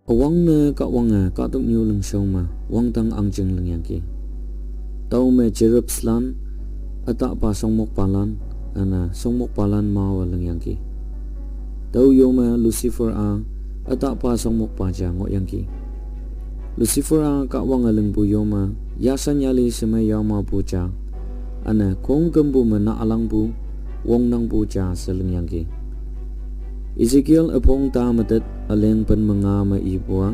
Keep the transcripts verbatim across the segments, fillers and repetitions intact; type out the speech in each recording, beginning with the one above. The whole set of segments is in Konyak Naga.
Üwangne Kahwange kahtoknyu lingshao me wangdang ahngching lingyangki. Tüome cherubslan, ütahpa shongmokpalan, üne shongmokpalan mawe lingyangki. Tüo yome Lucifer-a ütahpa shongmokpa ja ngohyangki. Lucifer-a Kahwange lingpu yome, yasan yali shemei yaomapu ja, üne khongkümpu me naolangpu, wongnangpu ja she lingyangki. Ezekiel üpong ta me tet üleng pen me nga me ipu-a,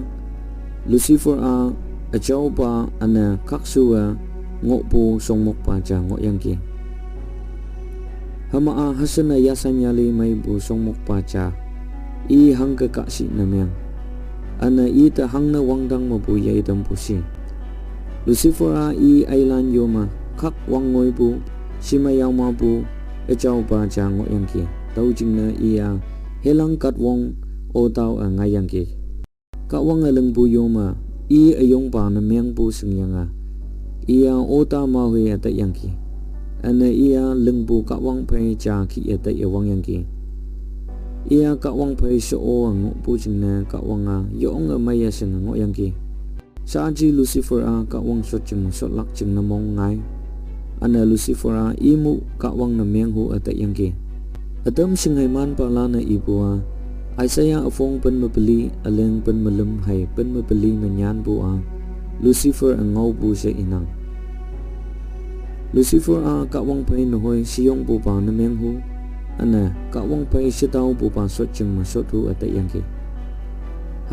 Lucifer-a üjaopa üne khakshuwe ngohpu shongmokpa ja ngohyangki. Hüma-a hüshenne yasan yali meipu shongmokpa ja, i hangke kahshih ne meng, üne ite hangne wangdang mepu yeitampu shi. Lucifer-a i eilan yome khak wangngoipu, shemei yaomapu, üjaopa ja ngohyangki. Tüo jingne i-a helang katwong otao-e ngaiyangki. Kahwange lingpu yome, i üyongpa ne mengpu shingyange, i-a ota maohe-e taiyangki. Üne i-a lingpu kahwang phei ja kih-e taiye wangyangki. I-a kahwang phei she-o-e ngohpu jingne Kahwang-a yonge meiye shinge ngohyangki. Shaaji Lucifer-a Kahwang shotjing me shotlak jingne mong ngai. Üne Lucifer-a imu Kahwang ne menghu-e taiyangki. Ütam shingheimanpalan-e ipu-a, Isaiah üpong pen me peli üleng pen me lüm hei pen me peli me nyanpu-a, Lucifer üngaopu she inang. Lucifer-a Kahwang phei nehoi sheyongpupa ne menghu, üne Kahwang phei shetaopupa shotjing me shothu-e taiyangki.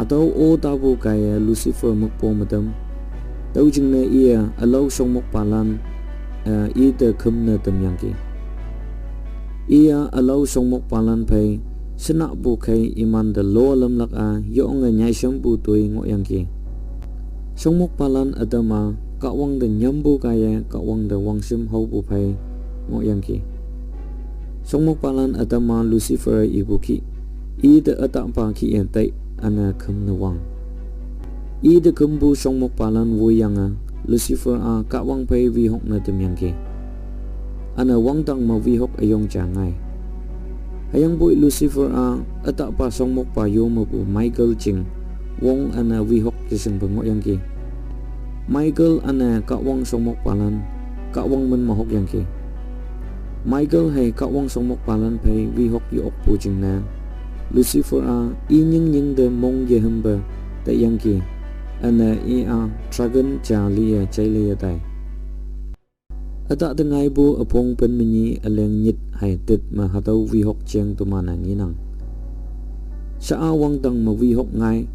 Hatüo otapu kaiye Lucifer mükpo me tam. Tüo jingne iye ülao shongmokpalan, eh, ite khümne tamyangki. Iye ülao shongmokpalan phei, shenapu khei imante lo lamlak-a yonge nyaishampu toi ngohyangki. Shongmokpalan ütam-a Kahwang te nyampu kaiye Kahwang te wangshim haopu phei ngohyangki. Shongmokpalan ütam-a Lucifer ipu kih, ite ütahpa kih-e tai, üne khümne wang. Ite khümpu shongmokpalan woiyange, Lucifer-a Kahwang phei wehok ne tamyangki. Üne wangdang me wehok üyong ja ngai. Hüyangpoi Lucifer-a ütahpa shongmokpa yo mepu Michael jing wong üne wehok yeshingpe ngohyangki. Michael üne Kahwang shongmokpalan, Kahwang min me hokyangki. Michael hei Kahwang shongmokpalan phei wehok ye-okpu jingne, Lucifer-a i nying nying te mong yehümpe taiyangki, üne i-a dragon ja liye jaile yetai. Ütah te ngaipu üpong pen me nyi üleng nyit hei tet me hatüo wehok jeng teman-e ngenang. Sha-a wangdang me wehok ngai,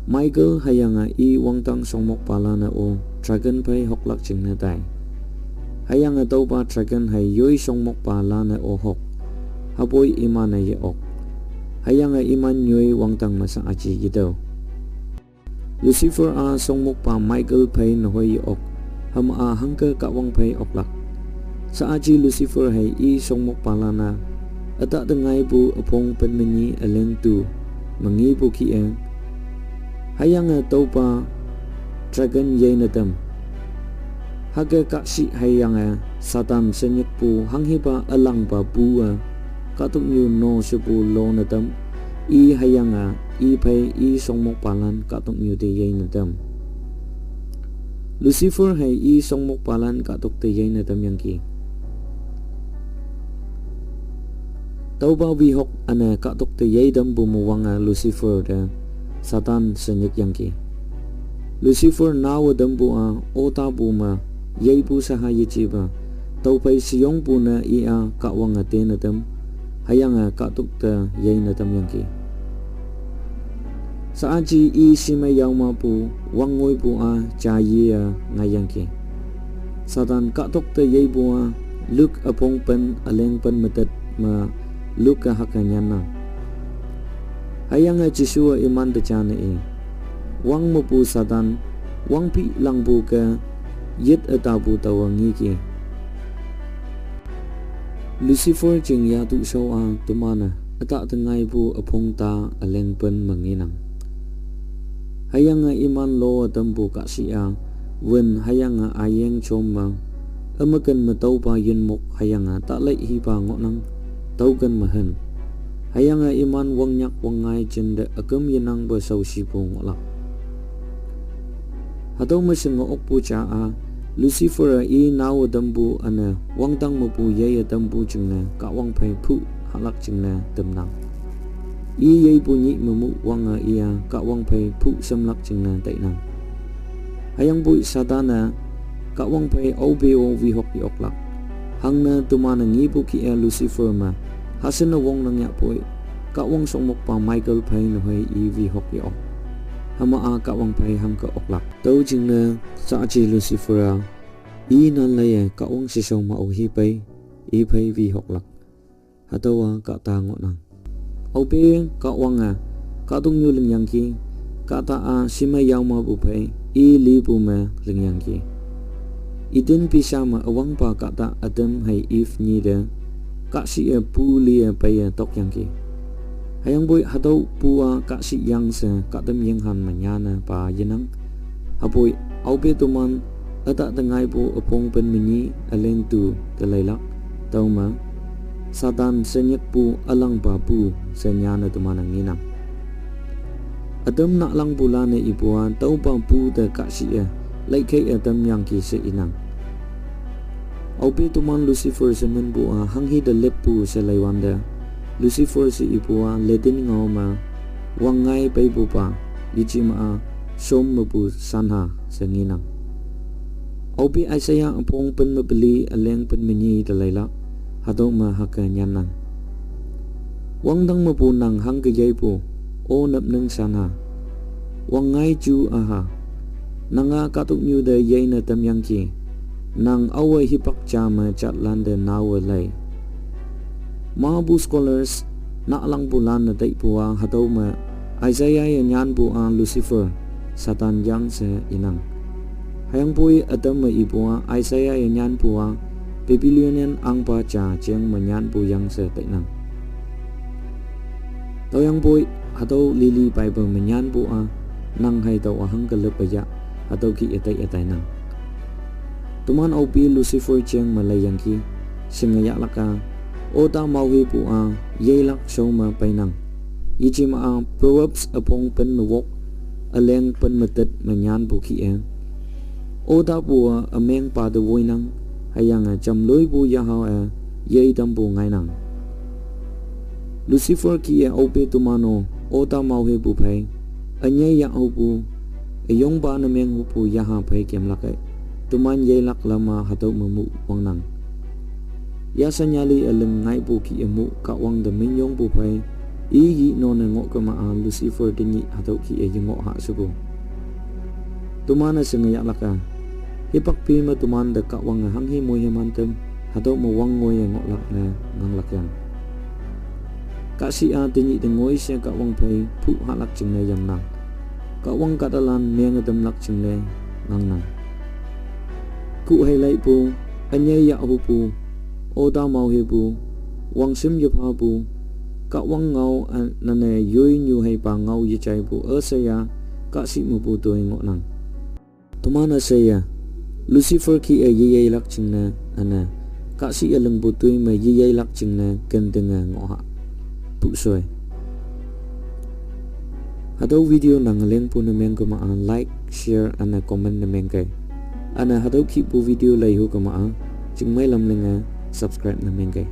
Michael hüyange i wangdang shongmokpalan-e-o dragon phei hoklak jingne tai. Hüyange tüopa dragon hei yoi shongmokpalan-e-o hok, hüpoi iman-e ye-ok. Hüyange iman nyoi wangdang me shaaji yetüoh. Lucifer-a shongmokpa Michael phei nehoi ye-ok, hüma-a hangke Kahwang phei oklak. Shaaji Lucifer hei i shongmokpalan-a, ütah te ngaipu üpong pen me nyi üleng tu, me ngipu kih-e, hüyange tüopa dragon yeine tam. Hüke kahshih hüyange Satan shenyikpu hanghepa ülangpa pu-e, kahtoknyu no shepu lone tam, i hüyange i phei i shongmokpalan kahtoknyu te yeine tam. Lucifer hei i shongmokpalan kahtok te yeine tamyangki. Tüopa wehok üne kahtok te yeitampu me wange Lucifer te Satan shenyikyangki. Lucifer naowe tampu-a otapu me yeipu shaha yejepa, tüophei sheyongpu ne i-a Kahwange tene tam, hüyange kahtok te yeine tamyangki. Shaaji i shemei yaomapu wangngoipu-a jaiye-a ngaiyangki. Satan kahtok te yeipu-a, Luke üpong pen üleng pen me tet me Luke-e hüke nyannang. Hüyange Jesuwe imante jane i, wang mepu Satan, wangpilangpu ke yit ütapu taowe ngeki. Lucifer jing yatu shao-a teman-e ütah te ngaipu üpong ta üleng pen me ngenang. Hüyange iman lo-e tampu kahshih-a, wün hüyange üyeng jom me, ümeken me tüopa yinmok hüyange talei hipa ngohnang, tüoken me hen. Hüyange iman wangnyak wangngai jinte üküm yenangpe shaoshipu ngohlak. Hatüo me shinge okpu ja-a, Lucifer-e i naowe tampu üne wangdang mepu yeiye tampu jingne Kahwang phei phu hahlak jingne tamnang. I yeipu nyih me muh wange iya Kahwang phei phu shemlak jingne tainang. Hüyangpoi Satan-e Kahwang phei aope-o wehok ye-oklak. Hangne teman-e ngepu kih-e Lucifer me, hashinne wongnang yahpoi, Kahwang shongmokpa Michael phei nehoi i wehok ye-ok. Hüma-a Kahwang phei hangke oklak. Tüo jingne shaaji Lucifer-a, i nan leiye Kahwang sheshao me-o hipei, i phei wehoklak. Hatüowa kahta ngohnang. Aope Kahwange, kahtoknyu lingyangki, kahta-a shime yao mepu phei, i lipu me lingyangki. Eden pisha me üwangpa kahta Adam hei Eve nyi te, kahshih-e pu liye peiye tokyangki. Hüyangpoi hatüo pu-a kahshih yang she kahtam yenghan me nyanne pa yenang. Hüpoi aope teman, üta te ngaipu üpong pen me nyi üleng tu te leilak, tüome, Satan shenyikpu ülangpa pu she nyanne teman-e ngenang. Ütam nahlangpulan-e ipu-a tüopa pu te kahshih-e, laikhei-e tamyangki she inang. Aope teman Lucifer she minpu-a hanghi te leppu she leiwante, Lucifer she ipu-a Latin ngao me, wangngai peipupa, yejema-a, shom mepu sanha she ngenang. Aope Isaiah üpong pen me peli üleng pen me nyi te leilak, hatüo me hüke nyannang. Wangdang mepu nang hangke yeipu, O napnang sanha. Wangngai ju üha. Nanga kahtoknyu te yeine tamyangki. Nang aowe hipak ja me jatlante naowe lei. Mapu scholars nahlangpulan-e taipu-a hatüo me Isaiah ye nyanpu-a Lucifer, Satan yang she inang. Hüyangpoi ütam me ipu-a Isaiah ye nyanpu-a Babylonian ahngpa ja jeng me nyanpu yang she tainang. Tüoyangpoi hatüo lili Bible me nyanpu-a, nang hei tao-a hangke leppe yah, hatüo kih-e tai-e tainang. Teman aope Lucifer jeng me leiyangki, shinge yahlak-a, ota maohepu-a, yeilak shao me peinang. Yejema-a Proverbs üpong pen me wok, üleng pen me tet me nyanpu kih-e, otapu-a ümengpa te woinang, hüyange jamloipu yaha-e, yeitampu ngainang. Lucifer kih-e aope teman-o, ota maohepu phei, ünyei yahhupu, üyongpa ne menghupu yaha phei kemlak-e, teman yeilak lam-a hatüo me muh wangnang. Yasanyali üling ngaipu kih-e muh Kahwang te minyongpu phei, i yi none ngohkema-a Lucifer tenyih hatüo kih-e yengoh ha shepu. Teman-e shinge yahlak-a, hipak pi me teman te Kahwange hanghi moiheman tam, hatüo me wang ngoiye ngohlak ne nganglak yang. Kahshih-a tenyih te ngoi she Kahwang phei phu hahlak jingne yamnang. Kahwang kahtalan menge tamlak jingne ngangnang. Kuh hei laipu, ünyei yahhupu, ota maohepu, wangshim yephapu, Kahwang ngao, a, nane yoi nyu heipa ngao yejaipu üsheiya, kahshih mepu toi ngohnang. Teman üsheiya, Lucifer kih-e yeyeilak jingne, üne, kahshih-e lingpu toi me yeyeilak jingne kentinge ngoh ha. Pushoi. Hatüo video nang lengpu ne mengkema-a like, share, üne comment ne mengkei. Üne hatüo kihpu video leihu kema-a, chingmei lam linge subscribe ne mengkei.